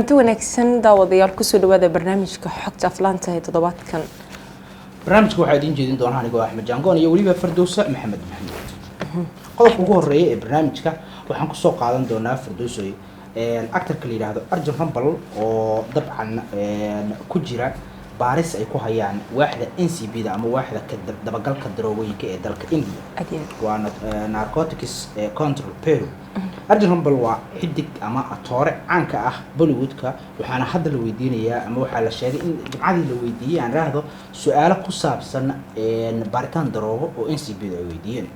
Kulanti wanaagsan daawadayaal, kusoo dhawaada barnaamijka xogta aflaanta ee toddobaadkan. Barnaamijka waxaa idiin jeedin doona anigoo Axmed Jaangoon iyo weliba Fardowsa Maxamed Maxamuud. Qodobka ugu horeeya ee barnaamijka waxaan kusoo qaadan doonaa, Fardowsoy, actorka la yidhaahdo Arjun Rampal oo dabcan ku jira baaris ay ku hayaan waaxda NCB da ama waaxda ka dabagalka daroogooyinka ee dalka India. Aad iyo aad. Waa Narcotics Control Bureau. Arjun Rampal waa xidig ama atoore caanka ah Bollywoodka, waxaana hadda la weydiinayaa ama waxaa la sheegay in Jimcadii la weydiiyey, aan raahdo, su-aalo ku saabsan baaritaan daroogo oo NCB da ay weydiiyeen.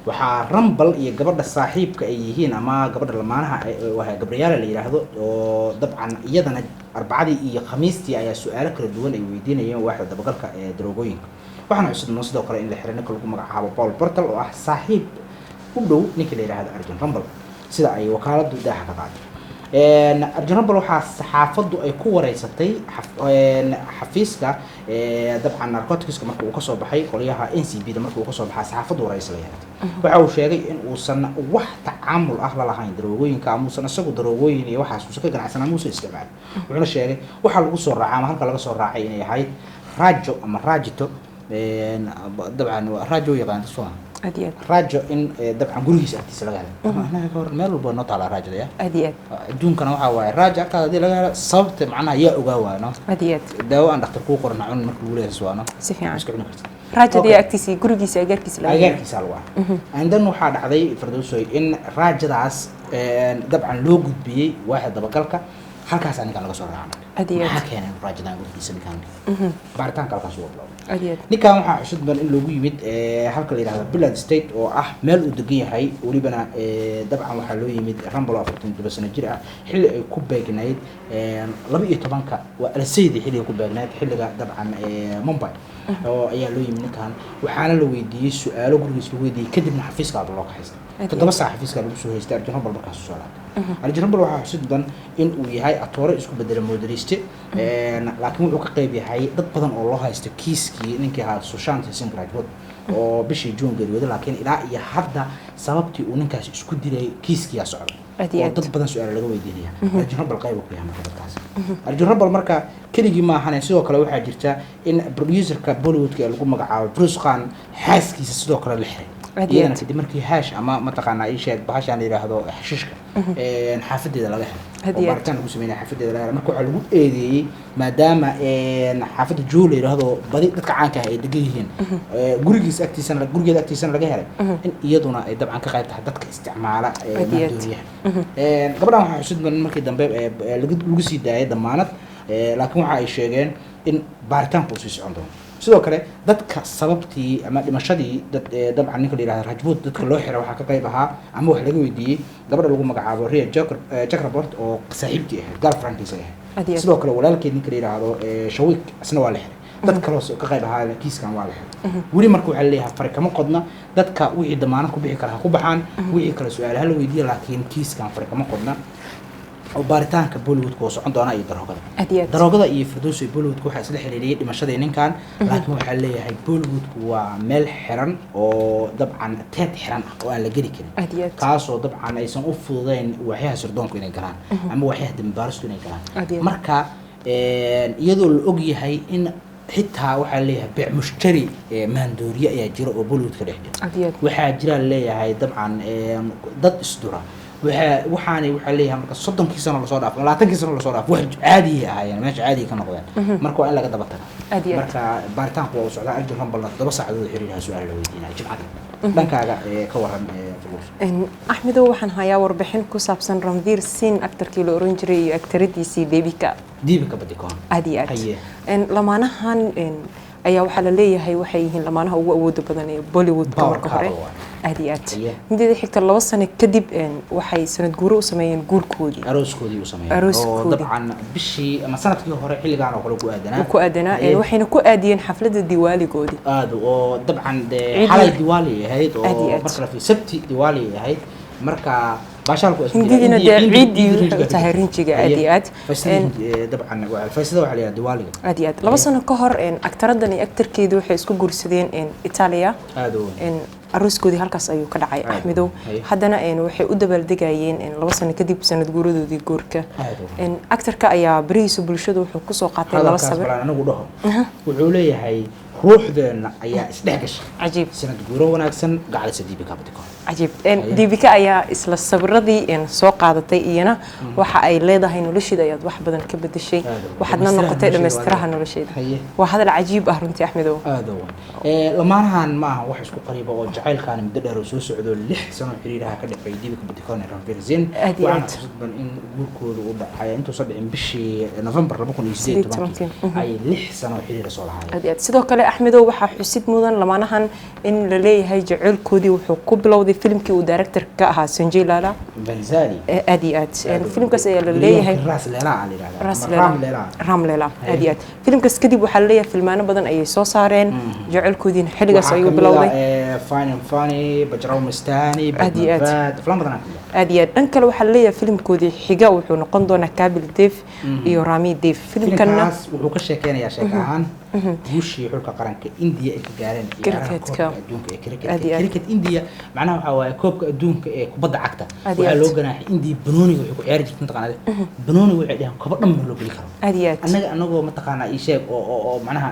Waxaa Rampal iyo gabadha saaxiibka ay yihiin ama gabadha lamaanaha waa Gabriela la yidhaahdo, oo dabcan iyadana Arbacadii iyo Khamiistii ayaa su-aalo kala duwan ay weydiinayeen waaxda dabagalka ee daroogooyinka. Waxaana xusid mudan sidoo kale in la xiray ninka lagu magacaabo Paul Portal oo ah saaxiib u dhow ninka la yidhaahdo Arjun Rampal, sida ay wakaaladu daaha ka qaaday. Arjun Rampal waxaa saxaafaddu ay ku wareysatay xafiiska dabcan narcoticska marka uu kasoo baxay, qolyaha NCB da marka uu kasoo baxaa saxaafaddu wareysa la yeelatay. Waxa uu sheegay in uusan wax tacaamul ah la lahayn daroogooyinka ama uusan isagu daroogooyin iyo waxaas uusan ka ganacsan ama uusan isticmaalin. Wuxuuna sheegay waxaa lagu soo raacay ama halka laga soo raacay inay ahayd Rajo ama Rajito, dabcan waa Rajo u yaqaanta soo Aad iyo aad. Rajo in dabcan gurigiisa agtiisa laga helay. Ama anaga ka hor meel walba noo taalaa Rajada ya. Aad iyo aad. Adduunkana waxaa waaye Raja agtaada hadii laga helo, sababta macnaha yaa ogaa waayo no. Aad iyo aad. Daawo aan dhakhtar kuu qoran ha cunin marka lagu leeyahay waa no. Si fiican. Iska cuni kartid. Raajadii agtiisa, gurigiisa agaarkiisa laga helay. Agaarkiisa lagu arkay. And then waxaa dhacday, Fardowsoy, in Raajadaas dabcan loo gudbiyey waaxda dabagalka, halkaas ninkan laga soo raaca. Aad iyo aad. Maxaa keenay raajadan gurigiisa ninkan? Baaritaanka halkaas uu bilowday. Aad iyo aad. Ninkan waxaa xusid mudan in loogu yimid halka la yidhahdo Billard State oo ah meel uu degan yahay. Welibana dabcan waxaa loo yimid Rampal, 47 sano jir ah, xilli ay ku beegnayd 12-ka, waa Alsaydi, xilli ay ku beegnayd xilliga dabcan Mumbai oo ayaa loo yimid ninkan. Waxaana la weydiiyey su-aalo, gurigiis lagu weydiiyey, kadibna xafiiskaaba loo kaxaystay. Aad iyo 7 saac xafiiska lagu soo haystay Arjun Rampal markaas soo laabtay. Arjun Rampal waxaa xusid mudan in uu yahay atoore isku bedela moodaliste, laakiin wuxuu ka qayb yahay dad badan oo loo haysto kiiskii ninkii ahaa Sushant Singh Rajput oo bishii Juun geeriyooday, laakiin ilaa iyo hadda sababtii uu ninkaasi isku dilay kiiskiyaa socda Aad iyo oo aad. dad badan su-aalo laga weydiinaya. Arjun Rampal qayb uu ku yahay marka dadkaas. Arjun Rampal marka keligii maahane, sidoo kale waxaa jirta in producerka Bollywoodka ee lagu magacaabo Bruce Khan xaaskiisa sidoo kale la xiray Aad iyo iyadana aad. kadib markii hash ama mataqaanaa ii sheeg bahashaan la yidhaahdo xashiishka xaafadeeda laga helay Aad oo iyo aad. baaritaan lagu sameynaya xaafadeeda laga helay. Marka waxaa lagu eedeeyey maadaama xaafadda Juhu la yidhaahdo badi dadka caanka ah ay degan yihiin, gurigiisa agtiisana, gurigeeda agtiisana laga helay, in iyaduna ay dabcan ka qayb tahay dadka isticmaala Aad iyo aad. maandooriyaha. Gabadhan waxaa xusid mudan in markii dambe lagu sii daayay damaanad, laakiin waxa ay sheegeen in baaritaanku uu sii socon doono. Sidoo kale dadka sababtii ama dhimashadii dad dabcan ninka la yidhahdo Rajput dadka loo xiray waxaa ka qayb ahaa ama wax laga weydiiyey gabadha lagu magacaabo Ria Chakraborty oo saaxiibtii ahayd, girlfriendkiisa Aad ahayd. iyo aad. Sidoo kale walaalkeed ninka la yidhaahdo Showik isna waa la xiray. Dad kaloo ka qayb ahaa kiiskan waa la xiray weli. Marka waxaa leeyahay fari kama qodna. Dadka wixii damaanad ku bixi kara ha ku baxaan, wixii kale su-aalaha la weydiiya, laakiin kiiskan fari kama qodna oo baaritaanka Bollywoodka oo socon doona iyo daroogada. Aad iyo aad. Daroogada iyo Firdows iyo Bollywoodka waxaa isla xiriiriyay dhimashadii ninkan, laakiin waxaa leeyahay Bollywoodku waa meel xiran oo dabcan teed xiran ah oo aan la geli karin, Aad iyo aad. kaasoo dabcan aysan u fududeyn waaxyaha sirdoonku inay galaan ama waaxyaha dambi-baaristu inay galaan. Aad iyo aad. Marka iyadoo la og yahay in xitaa waxaa leeyahay beec mushtari maandooriye ayaa jira oo Bollywoodka dhex jira. Aad iyo aad. Waxaa jira leeyahay dabcan dad isdura. Waxaa waxaanay waxaa leeyahay marka 30-kii sano lasoo dhaafo, 20-kii sano lasoo dhaafo, wax caadiyay ahaayeen, meesha caadiya ka noqdeen. Marka waa in laga daba taga. Aad iyo aad. Marka baaritaanku waa uu socdaa. Arjun Rampalna 7 saacadood xiriiraha su-aal la weydiinaya Jimcadii. Dhankaaga ka waran, Firdaws? Axmedow, waxaan hayaa warbixin ku saabsan Ranveer Singh, actorkii la oran jiray, iyo actoradiisii Deepika. Deepika Padukone. Aad iyo aad. Haye. Lamaanahan ayaa waxaa la leeyahay waxay yihiin lamaanaha ugu awooda badan ee Bollywoodka Power marka hore. couple waay. Aad iyo aad. Haye. Mideeda xigta, 2 sano kadib waxay sanad guuro u sameeyeen guurkoodii. Arooskoodii uu sameeyay oo Arooskoodii. dabcan bishii ama sanadkii hore xilligan oo kale ku aadanaa. Uu ku aadanaa. Haye. Waxayna ku aadiyeen xafladda Diwaaligoodii. Aad oo dabcan dee Ciid xalay yar. Diwaali ahayd oo Aad iyo aad. marka la fiiriyo Sabti Diwaali ahayd, marka baashaalku waa isku jiraa. Hindidina dee ciiddii Ciidii waxay u tahay rinjiga, aad iyo aad. Faysada dabcan faysada waxaa la yidhaha Diwaaliga. Aad iyo aad. 2 sano ka hor actoradan iyo actorkeedu waxay isku guursadeen Italia. Aad u weyn. Arooskoodii halkaas ayuu ka dhacay, Aad. Axmedow. Haye. Haddana waxay u dabaaldegayeen 2 sano kadib sanad guuradoodii guurka. Aad u. Actorka ayaa barihiisa bulshada wuxuu kusoo qaatay laba Hadalkaas sawir. Balaan anigu dhaho, wuxuu leeyahay ruuxdeenna ayaa isdhex gashay. Cajiib. Sanad guuro wanaagsan, gacalisa Deepika Padukone. Cajiib. Haye. Deepika ayaa isla sawiradii soo qaadatay, iyana waxa ay leedahay nolosheeda ayaad wax badan ka bedeshay, Aad u. waxaadna Dhammaystiraha noqotay nolosheeda. dhammaystiraha Waa nolosheeda. Haye. Waa hadal cajiib ah runtii, Axmedow. Aada u weyn. Lamaanahan ma aha wax isku qariiba oo jacaylkaani muddo dheer oo soo socdo, 6 sano xiriiraha ka dhexeeyay Deepika Padukone iyo Ranveer Singh. Aad iyo Waxaana aad. xusid badan in guurkooda uu dhacay intuusan dhicin bishii November 2018 ay 6 sano xiriira soo lahaayeen. Aad iyo aad. Sidoo kale, Axmedow, waxaa xusid mudan lamaanahan in la leeyahay jaceylkoodii wuxuu ku bilowday filimkii uu director ka ahaa Sanjay Lala Bhansali. Aad iyo aad. Filimkaas ayaa la leeyahay Ras Leela la yidhahdaa. Ras Ama Leela. Ram Leela. Ram Leela, aad iyo aad. Filimkaas kadib waxaa la leeyahay filmaano badan ayay soo saareen, jaceylkoodiina xilligaas Waxaa ayuu kamid ah, bilowday. Fine and Funny, Bajirao Mastani, Aad iyo aad. Padmaavat, aflaan badan aa kamid ah. Aad iyo aad. Dhan kale waxaa la leeyahay filimkoodii xiga wuxuu noqon doonaa Kapil Dev iyo Rami Dev, filimkanna Filimkaas wuxuu ka sheekeynayaa sheeko ahaan guushii xulka qaranka India ay ka gaareen ciyaaraha Cricketka. koobka adduunka ee Aad cricketka. iyo aad. Cricket India macnaha waxaa waaye koobka adduunka ee kubadda cagta. Aad iyo Waxaa aad. loo ganaaxay India banooniga waxay ku ciyaari jirtay, mataqaanaa, banooniga waxay dhaheen kobo dhan ma loo geli karo. Aad iyo aad. Annaga anagoo mataqaanaa ii sheeg oo macnaha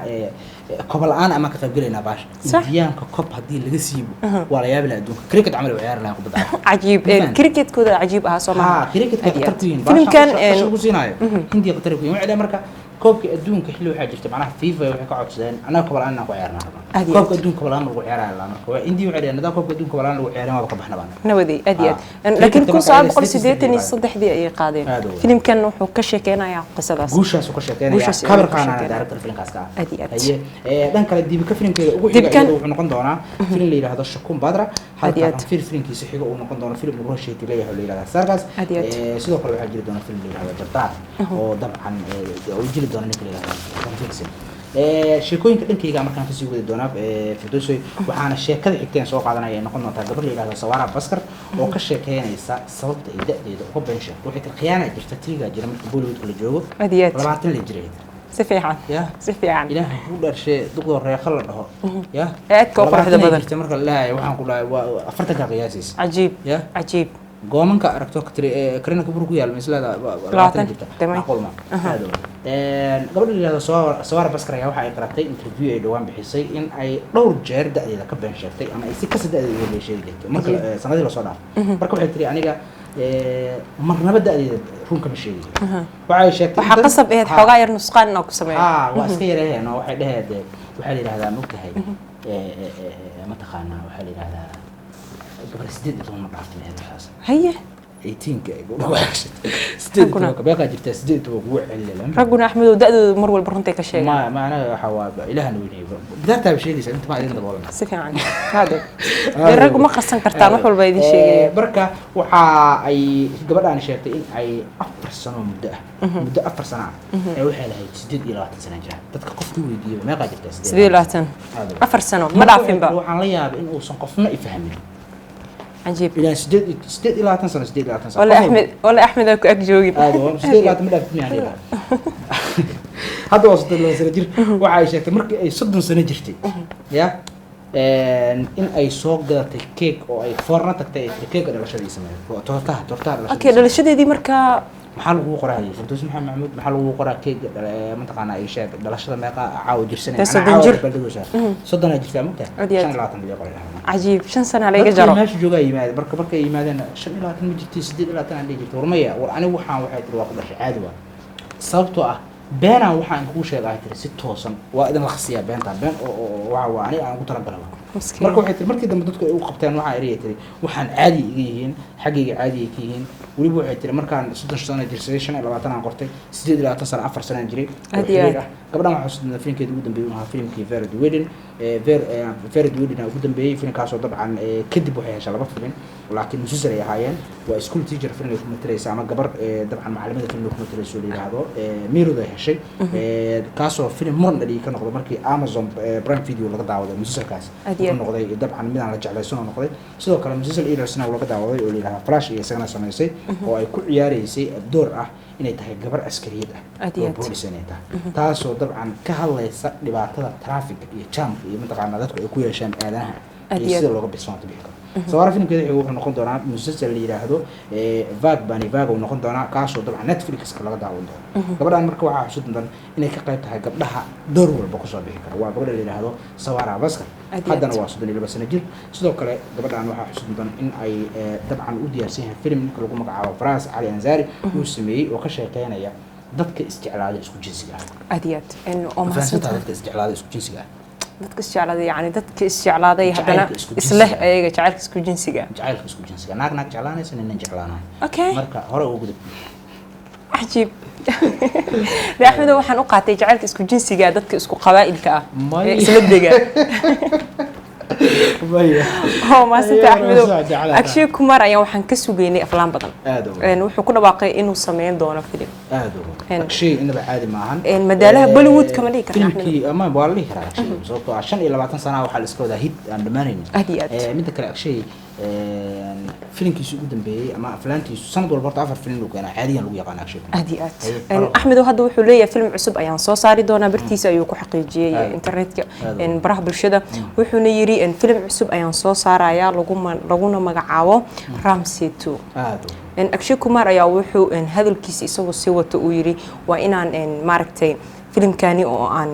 kobo la'aan ama ka qayb gelaynaa baasha. Sax. Indiyaanka kob haddii laga siibo waa la yaabi lahaa adduunka, cricket camal way ciyaari lahaa kubadda cagta. Cajiib. Ma fahanti? Cricketkooda cajiib ahaa, soo maaha? Ha, cricketka Aad iyo khatar aad. ku yihiin. Filimkan Baasha lagu siinaayo Hindiya khatar ku yihiin. Waxay dhaheen marka koobka adduunka xilli waxaa jirta macnaha FIFA waxay ka codsadeen annaga kob la'aan inaan ku ciyaarnaa rabnaa. Aad iyo Koobka aad. adduunka kob la'aan lagu ciyaaraya laa marka waa Hindiya waxay dhaheen haddaan koobka adduunka kob la'aan lagu ciyaarin waaba ka baxna baan. Nawaday, aad iyo aad. Ah. Laakiin Cricketka kun marka sagaal ayaga boqol siddeetan iyo saddexdii ayay qaadeen. Aad u weyn. Filimkan wuxuu ka sheekeynayaa qisadaas. Guushaas uu ka sheekeynaya. Guushaas ayuu ka Kabir Khan sheekeynaya. director filimkaas ka ah. Aad iyo aad. Haye. Dhan kale Deepika filimkeeda ugu xiga Deepika- iyada wuxuu noqon doonaa filim la yidhaahdo Shakun Bhadra, Aad iyo halka aad. Ranveer filimkiisa xiga uu noqon doono filim uu Rohit leeyahay oo la yidhahdo Circus. Aad iyo aad. Sidoo kale waxaa jiri doona filim la yidhahdo Jabbar oo dabcan uu jili doono ninka la yidhahdo Ranveer Singh. Sheekooyinka dhankayga markaan kasii wadi doonaa, Firdowsoy, waxaana sheekada xigteen soo qaadanaya ay noqon doontaa gabar la yidhahdo Swara Bhaskar oo ka sheekeynaysa sababta ay da'deeda uga been sheegto. Waxay tiri khiyaana jirta, tirigaa jira marka Bollywoodka la joogo. Aad iyo aad. 20 la jiray. Si fiican. Ya. Si fiican. Ilaahay ku dharshe duqdoo reeqa la dhaho ya. Ee aadka u quruxda 20 ay badan. jirta marka la leeyahay, waxaan ku dhahay waa 40-ka qiyaasiis. Cajiib. Ya. Cajiib. Goomanka aragto ka tiri Karina Kapoor ku yaal mislada 20 20 jirta. Tamam. Macquul ma aad u weyn. Gabadha la yidhahdo Swara Bhaskar ayaa waxa ay qaratay interview ay dhowaan bixisay in ay dhowr jeer da'deeda ka been sheegtay ama ay si kasta da'deeda uga been sheegi jirtay marka sanadii lasoo dhaafay. Marka waxay tiri aniga marnaba da'deeda run kama sheegi jirin. Waxay sheegtay Waxaa qasab ahayd Ha. xoogaa yar nusqaan inaa ku sameeyo. Haa, waa iska yaraheen oo waxay dheheen dee waxaa la yidhahdaa mogtahay mataqaanaa waxaa la yidhahdaa gabar 18 ma dhaaftin ahayd waxaas. Haye. 18-ka ay gabdhaha waxay 18-ka beeqaa jirtaa, 18 kugu celilala. Ragguna, Axmedow, da'dooda mar walba runtay ka sheegaan. Ma macnaha waxaa waa ilaahna weynay bidaartaa sheegaysa inta ma idin daboolan. Si fiican, hade dee raggu ma qarsan kartaan wax walba idin sheegaya. Marka waxa ay gabadhaan sheegtay in ay 4 sano muddo ah, muddo 4 sano ah ee waxay lahayd 28 sano jira. Dadka qofkii weydiiyey meeqaa jirtaa? 28. Aad u. 4 sano ma dhaafinba. Waxaan la yaabay in uusan qofna i fahmin. Cajiib. Ilaa 28 sano, 28 sano. Wala Axmed, wala Axmed aa ku ag joogin. Aad waa 28 ma dhaafin yani hadda waa 32 sano jir. Waxa ay sheegtay markii ay 30 sano jirtay ya in ay soo gadatay keeg oo ay foorna tagtay, ay tiri keega dhalashadii sameeyay oo toortaha toortaha dhalashadii. Okay, dhalashadeedii markaa. Maxaa lagu qoraa Firdaws Maxamed Maxamuud? Maxaa lagu qoraa keega mataqaanaa ay sheeg dhalashada meeqa caawa jirsanay? Dee 30 jir. 30 aa jirtaa mogtahay. Aad iyo aad. 25 bilyan qoray. Cajiib, 5 sana layga Dadkii jaro. Meesha joogaa yimaadeen marka markay yimaadeen 25 ma jirtay, 28 aan dhihi jirtay. War maya, war anigu waxaan waxay tiri waa ku dhashay caadi waa sababtoo ah beenaan waxaan kuu sheega ay tiri si toosan waa idin laqsiyaa beentaa been oo waxa waa aniga aan ugu talagalay waa. Miskiin. Marka waxay tiri markii dambe dadku ay u qabteen waxaa eriyay tiri waxaan caadi iga yihiin, xaggayga caadi ay ka yihiin. Weliba waxay tiri markaan 30 sano jirsaday 25 aan qortay, 28 sano 4 sano aan jiray oo Aad iyo xiriir aad. ah. Gabadhan waxaa xusuusnaa filimkeeda ugu dambeeyay uu ahaa filimkii Veere Di Wedding, Veere Di Wedding aa ugu dambeeyay filimkaasoo dabcan kadib waxay heshay laba filim laakiin musalsal ay ahaayeen. Waa school teacher film ay ku matalaysa ama gabar dabcan macalimada film ay ku matalayso la yidhaahdo Mirror ay heshay, kaasoo filim muran dhaliyay ka noqday markii Amazon Prime Video laga daawaday musalsalkaas. Aad iyo Wuxuu aad. noqday dabcan midaan la jeclaysan oo noqday. Sidoo kale musalsal Eatersna laga daawaday oo la yidhahdo Flash iyo isagana samaysay oo ay ku ciyaaraysay door ah inay tahay gabar askariyad ah Aad iyo oo aad. boolis inay tahay, taasoo dabcan ka hadlaysa dhibaatada traffic iyo jaamka iyo mataqaanaa dadku ay ku yeeshaan aadanaha. Aad iyo iyo aad. sida looga bislaato bixi karo. Sawara filimkeeda xiga wuxuu noqon doonaa musalsal la yidhaahdo Vag Bani Vag uu noqon doonaa, kaasoo dabcan Netflix-ka laga daawan doono. Gabadhan marka waxaa xusid mudan inay ka qayb tahay gabdhaha door walba kusoo bixi kara, waa gabadha la yidhaahdo Sawara Baskar. Aad iyo Haddana aad. waa 32 sano jir. Sidoo kale gabadhan waxaa xusid mudan in ay dabcan u diyaarsan yahay filim ninka lagu magacaabo Faras Cali Ansaari uu sameeyey oo ka sheekeynaya dadka isjeclaada isku jinsiga ah. Aad iyo aad. Oo Fahansantaha mahadsantahay. Dadka isjeclaada isku jinsiga ah. Dadka isjeclaaday, yani dadka isjeclaaday haddana Jacaylka isku isleh jinsiga. ayaga jacaylka isku jinsiga. Jacaylka isku jinsiga, naag naag jeclaanaysa, nin nin jeclaanayo. Okay. Marka hore ugu gudub. Cajiib de Axmedo, waxaan u qaatay jacaylka isku jinsiga dadka isku qabaa'ilka ah May. ee isla dega. Maya. Oo maasanta Axmedo. Jeclaata. Akshay Kumar ayaan waxaan ka sugaynay aflaan badan. Aad ugu. Wuxuu ku dhawaaqay inuu sameyn doono filim. Aad ugu. Akshay inaba caadi maahan. Madaalaha Bollywood kama dhihi karna, Axmed. Filimkii ama waa la dhihi karaa Akshay, sababtoo ah 25 sana waxaa la iska wadaa hit aan dhammaanaynin. Aad iyo aad. Midda kale Akshay filimkiisu ugu dambeeyey ama aflaantiisu sanad walba horta afar filim uu keenaa, caadiyan lagu yaqaan Akshay Kumar. Aad iyo aad. Haye, faro. Axmedow, hadda wuxuu leeyahay film cusub ayaan soo saari doonaa, bartiisa ayuu ku xaqiijiyey Aad. internetka, Aad. baraha bulshada. Wuxuuna yiri film cusub ayaan soo saarayaa laguna magacaabo Ramsey 2. Aad ugu. Akshay Kumar ayaa wuxuu hadalkiisa isagoo sii wato uu yiri waa inaan maaragtay filimkani oo aan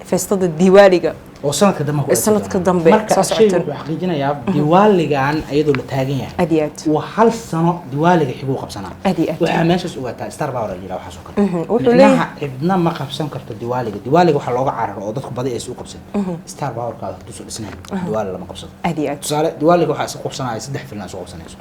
feestada Diwaaliga oo sanadka dambe ku aadi Sanadka doona. dambe Marka soo Akshay socota. wuxuu xaqiijinayaa Diwaaligan iyadoo la taagan yahay Aad iyo aad. waa hal sano Diwaaliga xiguu qabsanaa. Aad iyo aad. Waxaa meeshaas ogaataa star power la yidhaha waxaas oo kale. Wuxuu Micnaha cidna ma qabsan karto Diwaaliga. Diwaaliga waxaa looga cararo oo dadku badi aysan u qabsan star powerkaada hadduu dhisnayn, Diwaali lama qabsado. Aad iyo aad. Tusaale, Diwaaliga waxaa isu qabsanaya saddex filin, isu qabsanayso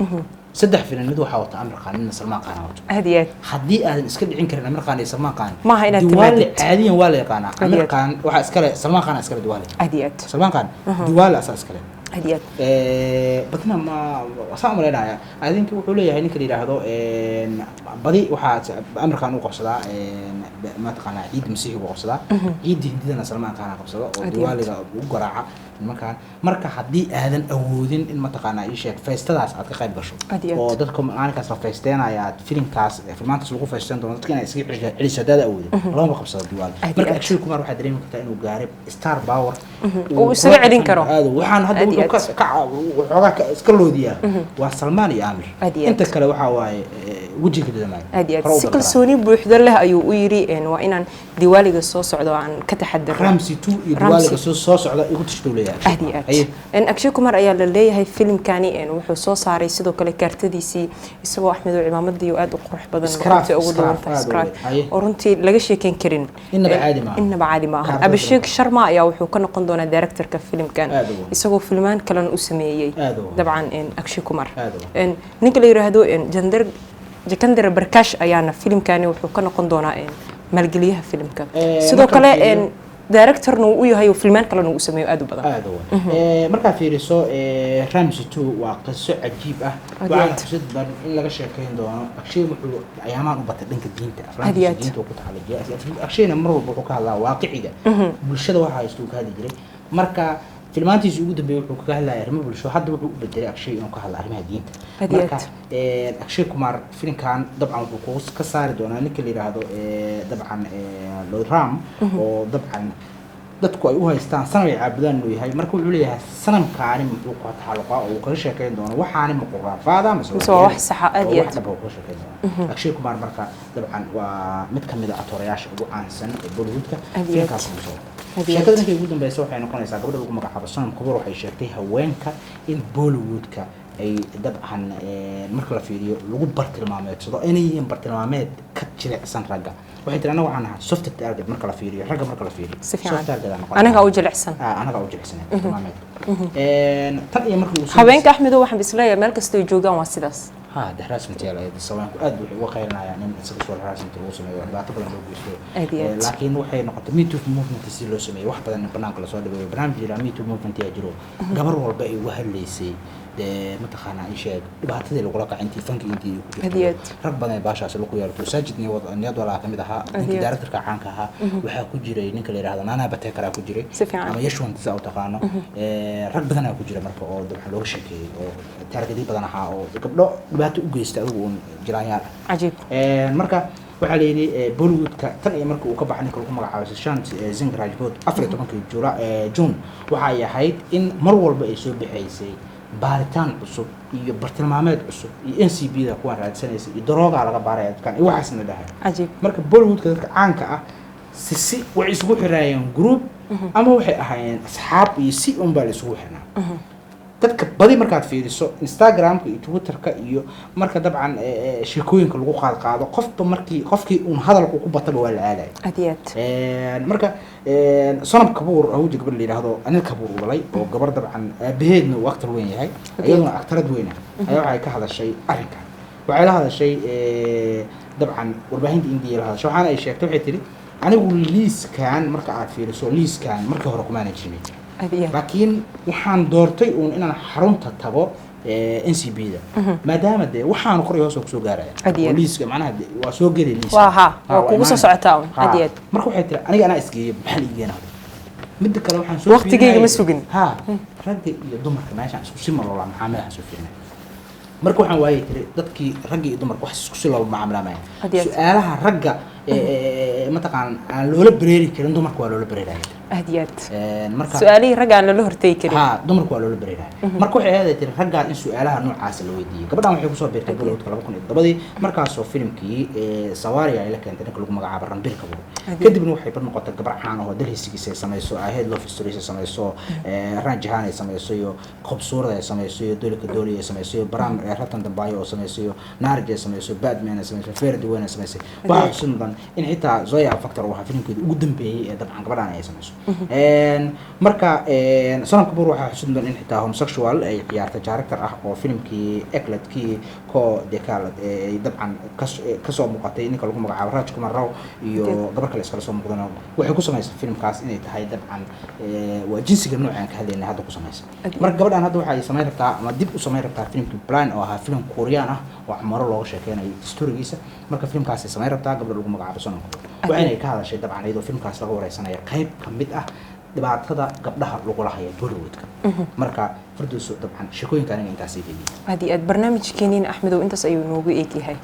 saddex filin. Mid waxaa wata Amir Khan, midna Salmaan Khan wato. Aad iyo aad. Haddii aadan iska dhicin karin Amir Khan iyo Salmaan Khan, Maaha inaad Diwaali timaadid. Caadiyan waa la yaqaanaa. Aad iyo Amir aad. Khan waxaa iskale, Salmaan Khan iskale Diwaali. Aad iyo aad. Salmaan Khan Diwaali asaa iskale. Aad iyo aad. Badna ma saan umaleynaya adinka wuxuu leeyahay ninka la yidhaahdo badi waxaa Amir Khan u qabsadaa mataqaanaa ciidda Masiixiga u qabsadaa, ciidda Hindidana Salmaan Khan qabsada oo Aad iyo aad. Diwaaliga u garaaca nimankan. Marka haddii aadan awoodin in mataqaanaa ii sheeg feestadaas aad ka qayb gasho Aad iyo aad. oo dadka maalinkaas la feesteenaya aad filimkaas filmaantaas lagu feesteen doono dadka inaad iskaga celiso haddaad awoodin, lamama qabsado Diwaali. Aad iyo Marka aad. Akshay Kumar waxaa dareemi kartaa inuu gaaray star power Uu isaga celin karo. Aad waxaan hadda Aad iyo wuxuu aad. ka waxoogaa iska loodiyaa waa Salmaan iyo Amir. Aad iyo aad. Inta kale waxaa waaye wejiga dadamaayo. Aad iyo aad, si kalsooni buuxda leh ayuu u yiri waa inaan Diwaaliga soo socdo aan ka taxadarno. Ramsey 2 iyo Ramsey. Diwaaliga soo socda igu tashtuu leeyahay. Aad iyo aad. Haye. Akshay Kumar ayaa la leeyahay filimkani wuxuu soo saaray sidoo kale kaartadiisii isagoo Axmed oo cimaamadii oo aad u qurux badan Scruff, runtii ugu scruff, duwan tahay aad u scruff, weyn. Haye. oo runtii laga sheekeyn karin. Innaba caadi maaha. Innaba caadi maaha. Kaartada Abhishek badan. Sharma ayaa wuxuu ka noqon doonaa directorka filimkan, Aad u weyn. isagoo filmaan kalena u sameeyey Aad u weyn. dabcan Akshay Kumar. Aad u weyn. Ninka la yiraahdo Jander Jakandar Barkash ayaana filimkani wuxuu ka noqon doonaa maalgeliyaha filimka. Sidoo Markaan kale fiiriyo- directorna uu u yahay oo filmaan kalena uu u sameeyo aad u badan. Aad u weyn. Markaad fiiriso Ramsey 2 waa qiso cajiib ah. Aad iyo Waxaana aad. xusid badan in laga sheekeyn doono. Akshay wuxuu ayaamaan u batay dhanka diinta. Aad iyo Aflaantiisa aad. diinta uu ku taxallujiya. Akshayna mar walba wuxuu ka hadlaa waaqiciga bulshada waxa haysta uu ka hadli jiray. Marka filmaantiisa ugu dambeeyay wuxuu kaga hadlaya arrimo bulsho, hadda wuxuu u bedelay Akshay inuu ka hadla arrimaha diinta. Aad iyo Marka aad. Akshay Kumar filimkan dabcan wuxuu kugu ka saari doonaa ninka la yidhaahdo dabcan Lord Ram, oo dabcan dadku ay u haystaan sanam ay caabudaan inuu yahay. Marka wuxuu leeyahay sanamkaani muxuu ku taxalluqaa oo uu kaga sheekeyn doono waxaani ma quraafaada mise Mise waa wax saxa, aad oo iyo wax aad. dhab ah uu kaga sheekeyn doono. Akshay Kumar marka dabcan waa mid ka mid ah atoorayaasha ugu caansan ee Bollywoodka. Aad iyo aad. Filimkaas uu soo Aad iyo aad. sheekada ninkii ugu dambeysa waxay noqonaysaa gabadha lagu magacaabo Sonam Kapoor. Waxay sheegtay haweenka in Bollywoodka ay dabcan marka la fiiriyo lagu bartilmaameedsado, inay yihiin bartilmaameed ka jilicsan ragga. Waxay tiri anaga waxaan nahay soft target marka la fiiriyo ragga, marka la fiiriyo Si fiican. soft target aan noqonaa. Anaga u jilicsan. Ah, anaga u jilicsan bartilmaameedka. Tan iyo markii uu soo Haweenka Axmedo waxaan isleeyahay meel kasta ay joogaan waa sidaas. Ha, the harassment yaa lahayd. Haweenku aad waxay uga qaylinayaan in sexual harassment lagu sameeyo, dhibaato badan loo geysto. Aad iyo aad. Laakiin waxay noqotay Me Too movement si loo sameeyo wax badan in banaanka lasoo dhigayo. Barnaamij jira Me Too movement ayaa jiro, gabar walba ay uga hadlaysay dee mataqaanaa ii sheeg dhibaatadii lagula kacay intii fanki intii ku Aad iyo jirto. aad. Rag badan ay baashaasi lagu yeelto. Saajid Niyad walaa kamid ahaa Aad ninkii iyo aad. directorka caanka ahaa. Waxaa ku jiray ninka la yidhaahdo Nana Patekar ku jiray Si fiican. ama Yashwant saa u taqaano. Rag badanaa ku jira marka oo dabcan looga sheekeeyey oo taargetyo badan ahaa oo gabdho dhibaato u geysta adigu uun jiraanyaal ah. Cajiib. Marka Waxaa la yidhi Bollywoodka tan iyo markii uu ka baxay ninka lagu magacaabo Sushant Singh Rajput 14-kii June, waxa ay ahayd in mar walba ay soo bixaysay baaritaan cusub iyo bartilmaameed cusub iyo NCB da kuwaan raadsanaysa iyo daroogaa laga baaraya dadkan iyo waxaasna dhahay. Marka Bollywoodka dadka caanka ah si waxay isugu xiraayeen group ama waxay ahaayeen asxaab iyo si unbaa la isugu xirnaa. Dadka badi markaad fiiriso Instagramka iyo Twitterka iyo marka dabcan sheekooyinka lagu qaad qaado, qofba markii qofkii uun hadalku ku bataba waa la aadaya. Aad iyo aad. Marka Sonam Kapoor Ahuja, gabar la yidhaahdo Anil Kapoor uu dhalay oo gabar dabcan aabaheedna uu actor weyn yahay, iyaduna actorad weyn ah, ayaa waxay ka hadashay arrinkan. Waxay la hadashay dabcan warbaahinta Indiya la hadashay, waxaana ay sheegtay, waxay tihi: "Anigu liiskan marka aad fiiriso, liiskan markii hore kumaana jirin, Aad iyo aad. laakiin waxaan doortay uun inaan xarunta tago NCB da, maadaama dee waxaanu kor iyo hoos oo kusoo gaaraya." Aad iyo Oo aad. liiska macnaha dee waa soo geli liiska. Waa ha, Ha, waa kugu soo imaanaya. socotaa un. Ha. Aad iyo aad. Marka waxay tiri: "Aniga anaa isgeeyay, maxaa la igeena? Midda kale waxaan soo Waqtigeyga ma fiirinayay- sugin. Ha, ragga iyo dumarka meeshaan isku si ma loola macaamilaan soo fiirinay. Marka waxaan waayay," tiri, "dadkii ragga iyo dumarka wax isku si loola macaamilaamaya." Aad iyo aad. Su-aalaha ragga mataqaan aan loola bareeri karin, dumarka waa loola bareeraya. Aad iyo aad. Marka su-aalihii ragga aan lala hortegi karin. Ha, dumarku waa loola bareeraya. Marka waxay ahayd, tiri, raggaa in su-aalaha noocaasa la weydiiyey. Gabadhan waxay kusoo biirtay Bollywoodka 2007-dii, markaasoo filimkii Saawariya ay la keentay ninka lagu magacaabo Ranbir Kapoor. Kadibna waxay bar noqotay gabar caan ah oo dalhisigiisa ay samayso, ahayd Love Stories ay samayso, Raanjhanaa ay samayso, iyo Khoobsurat ay samayso, iyo Dolly Ka Doli ay samayso, iyo Brahm Ratan Dhan Payo oo samayso, iyo Naraj ay samayso, Padman ay samayso, Veer Deewan ay samaysay. Waxaa xusid mudan in xitaa Zoya Akhtar uu ahaa filimkeeda ugu dambeeyey ee dabcan gabadhan ay samayso. Marka Sonam Kapoor waxaa xusid mudan in xitaa homosexual ay ciyaartay character ah oo filimkii Ek Ladki Ko Dekha ay dabcan kasoo muuqatay ninka lagu magacaabo Rajkummar Rao iyo gabar kale iskala soo muuqdana. Waxay ku samaysay filimkaas inay tahay dabcan waa jinsiga nooca aan ka hadlaynay hadda ku samaysay. Marka gabadhan hadda waxay samayn rabtaa ama dib u samayn rabtaa filimkii Blind oo ahaa filim Korean ah oo camaro looga sheekeynayo storygiisa. Marka filimkaasay samayn rabtaa gabadha lagu magacaabo Sonam Kapoor, waxayna ka hadashay dabcan iyadoo filimkaas laga wareysanaya qayb ka mid ah dhibaatada gabdhaha lagula hayo Bollywoodka. Marka Firdowso, dabcan sheekooyinka aniga intaasay geeyeen. Aad iyo aad. Barnaamijkeeniina, Axmedow, intaas ayuu noogu eegyahay.